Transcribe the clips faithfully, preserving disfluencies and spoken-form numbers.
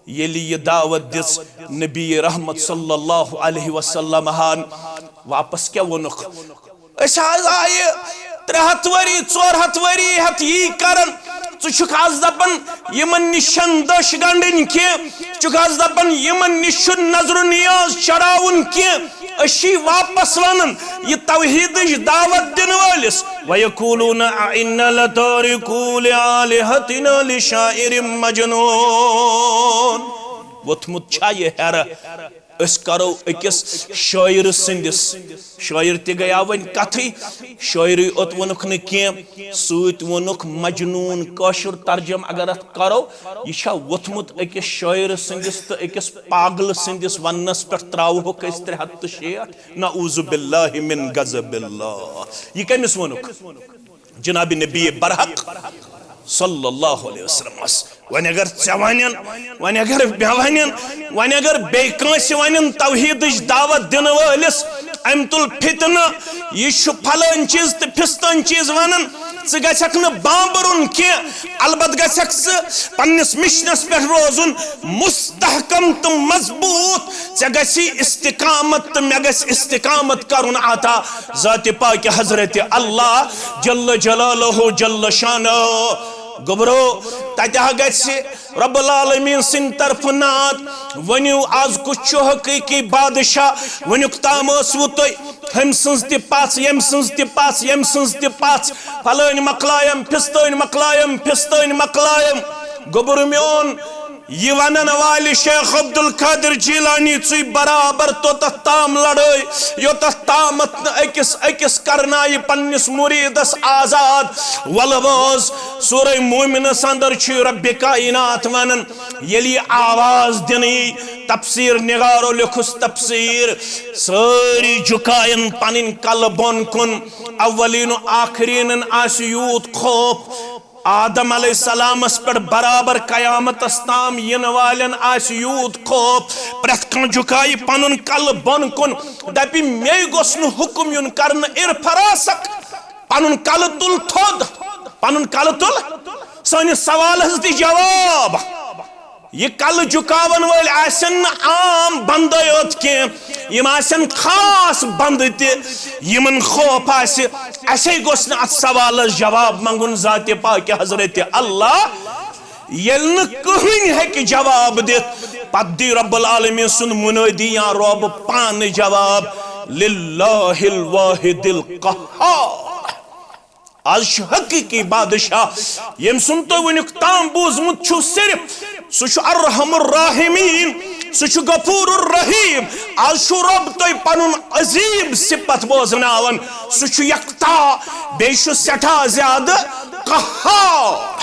ییٚلہِ یہِ دعوت دِژ نبی رحمت صلی اللہ علیہ وسلم ہن، واپس کیٛاہ ووٚنُکھ؟ أسۍ حظ آیہِ ترٛےٚ ہتھ ؤری، ژور ہتھ ؤری ہٮ۪تھ یی کران۔ ژٕ چھُکھ از دپان یِمن نِش چھَنہٕ دٔچھ گنڈٕنۍ کینٛہہ، ژٕ چھُکھ از دپان یِمن نِش چھُنہٕ نظر و نیاز چڑاوُن کینٛہہ۔ أسۍ چھِ واپس ونان یہِ توحیدٕچ دعوت دِنہٕ وٲلِس، وَيَقُولُونَ أَئِنَّا لَتَارِكُو آلِهَتِنَا لِشَاعِرٍ مَجْنُونٍ۔ ووٚتھمُت چھا یہِ ہیرٕ؟ أسۍ کرو أکِس شٲعر سٕنٛدِس، شٲعر تہِ گٔیاو وۄنۍ کتھٕے، شٲعرٕے اوت ووٚنُکھ نہٕ کینٛہہ، سۭتۍ ووٚنُکھ مجنون۔ کٲشُر ترجمہٕ اگر اتھ کرو، یہِ چھا ووٚتھمُت أکِس شٲعر سٕنٛدِس تہٕ أکِس پاگلہٕ سٕنٛدِس وننس پٮ۪ٹھ تراوہوکھ أسۍ ترٛےٚ ہتھ تہٕ شیٹھ؟ نعوذ باللہ من غضب اللہ۔ یہِ کٔمِس ووٚنُکھ؟ جناب نبی برحق صلی اللہ علیہ وسلمس۔ وۄنۍ اگر ژےٚ ونن، وۄنۍ اگر مےٚ ونن، وۄنۍ اگر بیٚیہِ کٲنٛسہِ ونن توحیدٕچ دعوت دِنہٕ وٲلِس، أمۍ تُل فتنہٕ، یہِ چھُ پھلٲنۍ چیٖز تہٕ پھستٲنۍ چیٖز ونان، ژٕ گژھکھ نہٕ بامبرُن کینٛہہ، البتہ گژھکھ ژٕ پننِس مشنس پٮ۪ٹھ روزُن مستحکم تہٕ مضبوط۔ ژےٚ گژھی استقامت تہٕ مےٚ گژھِ استقامت کرُن عطا ذات پاک حضرت اللہ جل جلالہ جل شانہ۔ گوٚبرو، تتہِ ہا گژھِ رب العالمین سٕنٛدِ طرفہٕ نعت۔ ؤنِو، از کُس چھُ حقیقی بادشاہ؟ وٕنیُک تام ٲسوٕ تُہۍ ہُمۍ سٕنٛز تہِ پژھ، ییٚمۍ سٕنٛز تہِ پژھ، ییٚمۍ سٕنٛز تہِ پژھ، پھلٲنۍ مۄکلایَم، پھِستٲنۍ مۄکلایَم، پھِستٲنۍ مۄکلایَم۔ گوٚبُر میون، یہِ ونن والہِ شیخ عبدالقادر جیلانی ژٕے برابر توٚتتھ تام لڑٲے، یوٚتتھ تامتھ نہٕ أکِس أکِس کرنایہِ پننِس مریدس آزاد۔ ولہٕ بوز، سورہ مومنس اندر چھُ رب کائنات ونان، ییٚلہِ یہِ آواز دِنہٕ یی، تفسیر نگارو لیوٚکھُس تفسیر، سٲری جُکاین پنٕنۍ کلہٕ بۄن کُن، اولین و آخرینن آسہِ یوٗت خوف، آدم علیہ السلامس پٮ۪ٹھ برابر قیامتس تام یِنہٕ والٮ۪ن آسہِ یوٗت خوف، پرٛٮ۪تھ کانٛہہ جُکایہِ پنُن کلہٕ بۄن کُن، دپہِ، مے گوٚژھ نہٕ حُکم یُن کرنہٕ، ارفع راسک، پنُن کلہٕ تُل تھوٚد، پنُن کلہٕ تُل، سٲنِس سوالس دِ جواب۔ یہِ کلہٕ جُکاون وٲلۍ آسن نہٕ عام بندے یوت کینٛہہ، یِم آسن خاص بندٕ تہِ، یِمن خوف آسہِ، اسے گوٚژھ نہٕ اتھ سوالس جواب منگُن ذاتِ پاکِ حضرت اللہ۔ ییٚلہِ نہٕ کٕہٕنۍ ہیٚکہِ جواب دِتھ، پتہٕ دی رب العالمین سُنٛد منٲدی یا رب پانہٕ جواب، للہ الواحد القہار۔ از چھُ حقیقی بادشاہ، ییٚمۍ سُنٛد تُہۍ وٕنیُک تام بوٗزمُت چھُو صرف، سُہ چھُ ارحم الراحمین، سُہ چھُ غفور الرحیم۔ از چھُ رب تۄہہِ پنُن عظیم صفت بوزناوان، سُہ چھُ یکتا، بیٚیہِ چھُ سٮ۪ٹھاہ زیادٕ قہار۔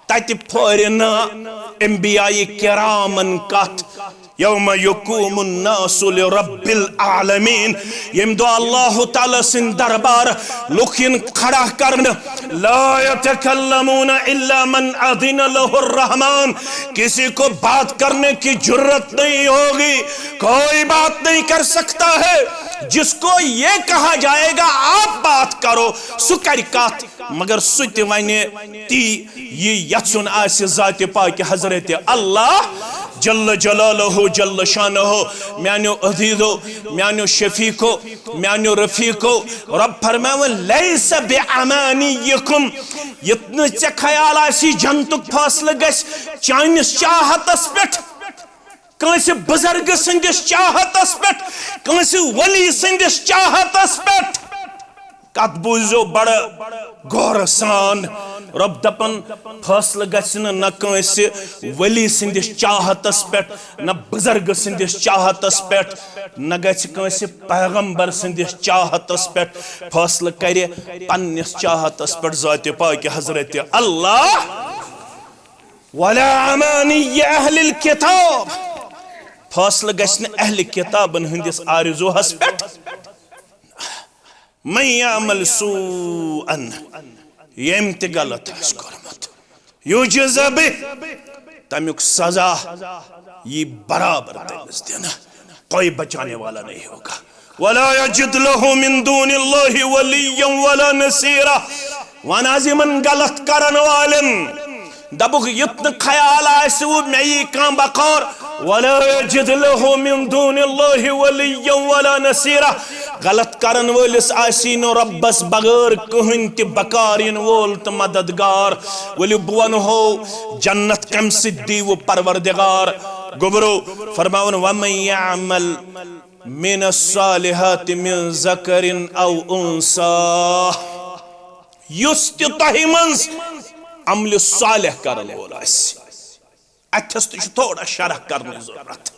تتہِ پھٲرِ نہٕ انبیاء کرامن کتھ۔ یوم یقوم الناس لرب العالمین، ییٚمہِ دۄہ اللہ تعالیٰ سٕنٛدِ دربار لُکھ یِن کھڑا کرنہٕ، لا یتکلمون الا من اذن له الرحمن، کسی کو بات کرنے کی جرات نہیں ہوگی، کوئی بات نہیں کر سکتا ہے، جس کو یہ کہا جائے گا آپ بات کرو، سُہ کرِ کتھ۔ مگر سُہ تہِ ونہِ تی یہِ یژھُن آسہِ ذاتِ پاکِ حضرت اللہ جل جلالہ جل شانہ۔ میانیو عزیزو، میانیو شفیقو، میانیو رفیقو، رب فرماوان، لیس بامانیکم، یُتھ نہٕ ژےٚ خیال آسی جنتُک فٲصلہٕ گژھِ چٲنِس چاہتس پٮ۪ٹھ، کٲنٛسہِ بُزرگہٕ سٕنٛدِس چاہتس پٮ۪ٹھ، کٲنٛسہِ ولی سٕنٛدِس چاہتس پٮ۪ٹھ۔ کتھ بوٗزِو بڑٕ غورٕ سان۔ رب دپان، فٲصلہٕ گژھِ نہٕ نہ کٲنٛسہِ ولی سٕنٛدِس چاہتس پٮ۪ٹھ، نہ بُزرگہٕ سٕنٛدِس چاہتس پٮ۪ٹھ، نہ گژھِ کٲنٛسہِ پیغمبر سٕنٛدِس چاہتس پٮ۪ٹھ۔ فٲصلہٕ کرِ پننِس چاہتس پٮ۪ٹھ ذاتِ پاکِ حضرت اللہ۔ ولا امانی اہل الکتاب، فٲصلہٕ گژھِ نہٕ اہل کتابن ہٕنٛدِس آرزوہس پٮ۪ٹھ۔ من یعمل سوءا، ییٚمۍ تہِ غلط آسہِ کوٚرمُت، یجز بہ، تمیُک سزا یی برابر تٔمِس دِنہٕ، کوئی بچانے والا نہیں ہوگا۔ ولا یجد لہ من دون اللہ ولیا ولا نصیرا۔ وَن حظ یِمن غلط کرن والٮ۪ن، دپُکھ، یُتھ نہٕ خیال آسہِ وۄنۍ مےٚ یی کانٛہہ بکار، ولا یجد لہ من دون اللہ ولیا ولا نصیرا۔ غلط کرن وٲلِس آسی نہٕ رۄبس بغٲر کٕہٕنۍ تہِ بکار یِنہٕ وول تہٕ مددگار۔ ؤلِو بہٕ ونہو، جنت کمہِ سۭتۍ دیٖوٕ پروردگار؟ گوٚبرو فرماوان، ومن یعمل من الصالحات من ذکر او انثی۔ یُس تہِ تۄہہِ منٛز عملِ صالح کرن وول آسہِ، اتھس تہِ چھُ تھوڑا شرح کرنٕچ ضروٗرت۔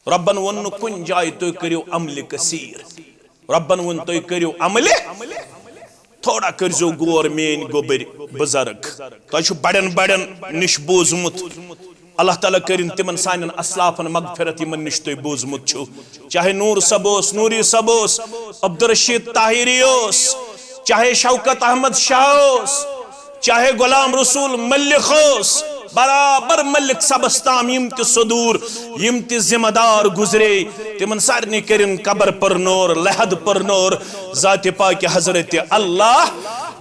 رۄبن ووٚن نہٕ کُنہِ جایہِ تُہۍ کٔرِو عملِ کثیر۔ رۄبن ووٚن تُہۍ کٔرِو عملِ، تھوڑا کٔرزیو غور میٲنۍ گوٚبٕرۍ بزرگ۔ تۄہہِ چھُ بڑٮ۪ن بڑٮ۪ن نِش بوٗزمُت۔ اللہ تعالیٰ کٔرِن تِمن سانٮ۪ن اسلافن مغفرت یِمن نِش تُہۍ بوٗزمُت چھُو۔ چاہے نور صٲب اوس، نوری صٲب اوس، عبدالرشید طاہری اوس، چاہے شوکت احمد شاہ اوس، چاہے غلام رسول ملک اوس، برابر ملک صٲبس تام یِم تہِ صدور، یِم تہِ ذمہ دار گزرے، تِمن سارنٕے کٔرِن قبر پر نور، لحد پر نور، ذات پاک حضرت اللہ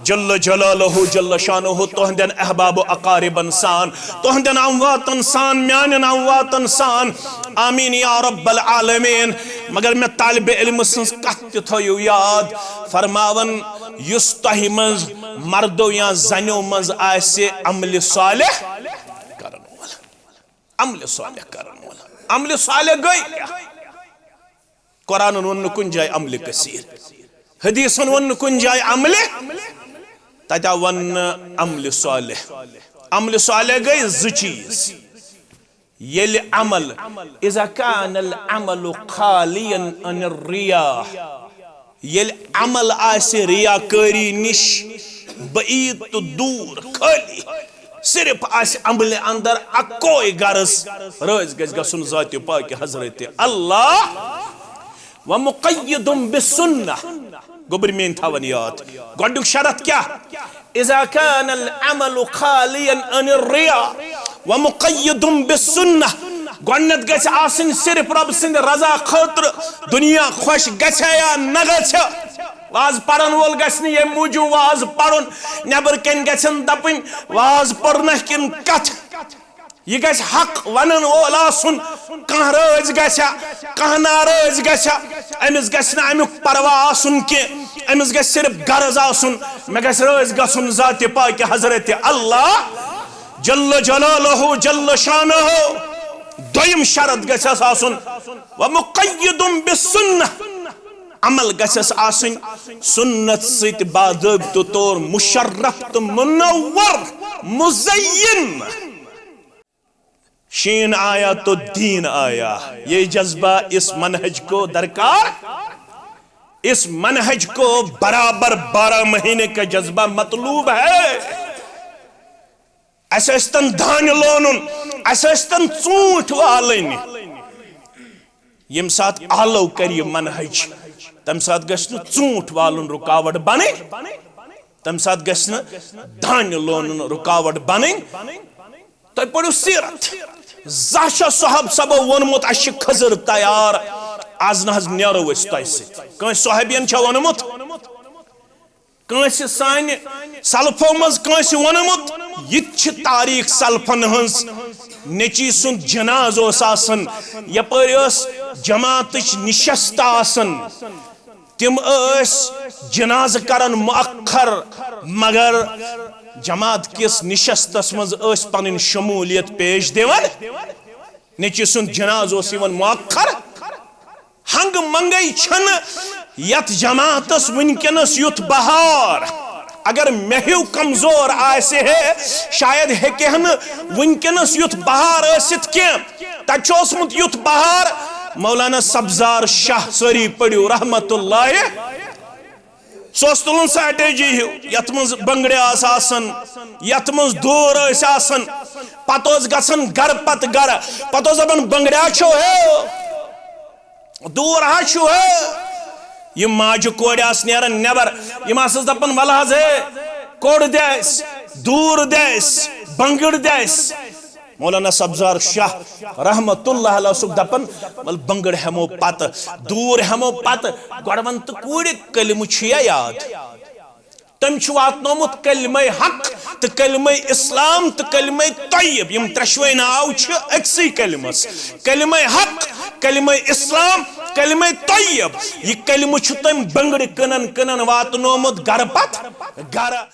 جل جلالہ جل شانہ تہندین احباب و اقاربن سان، تہندین امواتن سان، میانین امواتن سان۔ آمین یا رب العالمین۔ مگر مےٚ طالب علم سٕنٛز کتھ تہِ تھٲیِو یاد، فرماوان، یُس تۄہہِ منٛز مردو یا زنیو منٛز آسہِ عملِ صالح کرن وول، عملِ صالح کرن وول، عملِ صالح گٔے کیٛاہ؟ قرآنن ووٚن نہٕ کُنہِ جایہِ عملِ کثیر، حدیثن ووٚن نہٕ کُنہِ جایہِ عملِ، تتہِ آو وننہٕ عملِ صالح۔ عملِ صالح گٔے زٕ چیٖز۔ ییٚلہِ عمل، اذا کان العمل خالیا عن الریا، ییٚلہِ عمل آسہِ ریاکٲری نِش بعید تہٕ دوٗر، خٲلی صرف آسہِ عملہِ اندر اکوے غرض، رٲضۍ گژھِ گژھُن ذاتِ پاک حضرت اللہ۔ ومقید بالسنہ، گوٚبرۍ میٲنۍ تھاوان یاد۔ گۄڈنیُک شرط کیٛاہ؟ اذا کان العمل خالیا عن الریا ومقید بالسنہ۔ گۄڈنیتھ گژھِ آسٕنۍ صرف رۄب سٕنٛدِ رضا خٲطرٕ، دُنیا خۄش گژھِ یا نہ گژھِ۔ واز پرن وول گژھِ نہٕ ییٚمہِ موٗجوٗب واز پرُن، نٮ۪بر کَنۍ گژھن دپٕنۍ، واز پوٚرنہ کِنہٕ کتھ۔ یہِ گژھِ حق ونن وول آسُن۔ کانٛہہ رٲضۍ گژھِ ہا، کانٛہہ ناراض گژھِ ہا، أمِس گژھِ نہٕ امیُک پرواہ آسُن کینٛہہ۔ أمِس گژھِ صرف غرض آسُن، مےٚ گژھِ رٲضۍ گژھُن ذاتِ پاک حضرت اللہ جل جلالہ جل شانہ۔ دوٚیِم شرط گژھٮ۪س آسُن، ومقید بالسنہ، عمل گژھٮ۪س آسٕنۍ سنت سۭتۍ باضٲبطہٕ طور مشرف تہٕ منور، مزین۔ شین آیا تو دین آیا۔ یہ جذبہ اس منہج کو درکار، اس منہج کو برابر بارہ مہینے کا جذبہ مطلوب ہے۔ اسہِ ٲسۍ تن دانہِ لونُن، اسہِ ٲسۍ تن ژوٗنٛٹھۍ والٕنۍ۔ ییٚمہِ ساتہٕ آلو کرِ یہِ منہج، تمہِ ساتہٕ گژھِ نہٕ ژوٗنٛٹھۍ والُن رُکاوٹ بنٕنۍ، تمہِ ساتہٕ گژھِ نہٕ دانہِ لونُن رُکاوٹ بنٕنۍ۔ تۄہہِ پٔرِو سیرت، زانٛہہ چھا صحابہ صٲبو ووٚنمُت، "اسہِ چھِ کھٔزٕر تیار، از نہ حظ نیرو أسۍ تۄہہِ سۭتۍ"؟ کٲنٛسہِ صحابین چھا ووٚنمُت؟ کٲنٛسہِ سانہِ سلفو منٛز کٲنٛسہِ ووٚنمُت؟ یہِ تہِ چھِ تاریخ سلفن ہٕنٛز۔ نیٚچی سُنٛد جناز اوس آسان، یپٲرۍ ٲس جماعتٕچ نشست آسان۔ تِم ٲسۍ جنازٕ کران مؤخر، مگر جماعت کِس نشستس منٛز ٲسۍ پنٕنۍ شمولیت پیش دِوان۔ نیٚچی سُنٛد جناز اوس یِوان مؤخر۔ ہنگہٕ منگے چھنہٕ یتھ جماعتس وٕنکیٚنس یُتھ بہار۔ اگر مےٚ ہیوٗ کمزور آسہِ ہے، شاید ہیٚکہِ ہا نہٕ وٕنکیٚنس یُتھ بہار ٲسِتھ کینٛہہ۔ تتہِ چھُ اوسمُت یُتھ بہار، مولانا سبزار شاہ، سٲری پٔرِو، رحمت اللہ۔ سُہ اوس تُلُن سٹریٹجی ہیوٗ، یتھ منٛز بنگڑِ آسہٕ آسان، یتھ منٛز دوٗر ٲسۍ آسان۔ پتہٕ اوس گژھان گرٕ پتہٕ گرٕ، پتہٕ اوس دپان، "بنگڑیا چھو ہے، دوٗر ہا چھُو ہے؟" یِم ماجہِ کورِ آسہٕ نیران نٮ۪بر، یِم آسہٕ دپان، "ولہٕ حظ ہے، کوٚڑ دِ اَسہِ، دوٗر دِ اَسہِ، بنگڑ دِ اَسہِ۔" مولانا سبزار شاہ رحمت اللہ علیہ اوسُکھ دپان، "ول بنگڑ ہٮ۪مو پتہٕ، دوٗر ہٮ۪مو پتہٕ، گۄڈٕ ون تہٕ کوٗرِ کلمہٕ چھُیا یاد؟" تٔمۍ چھُ واتنومُت کلمہ حق تہٕ کلمہ اسلام تہٕ کلمہ طیب، یِم ترٛشوے ناو چھِ أکسٕے کلمس۔ کلمہ حق، کلمہ اسلام، کلمہ طیب۔ یہِ کلمہ چھُ تٔمۍ بنگڑِ کٕنن کٕنن واتنومُت گرٕ پتہٕ گرٕ۔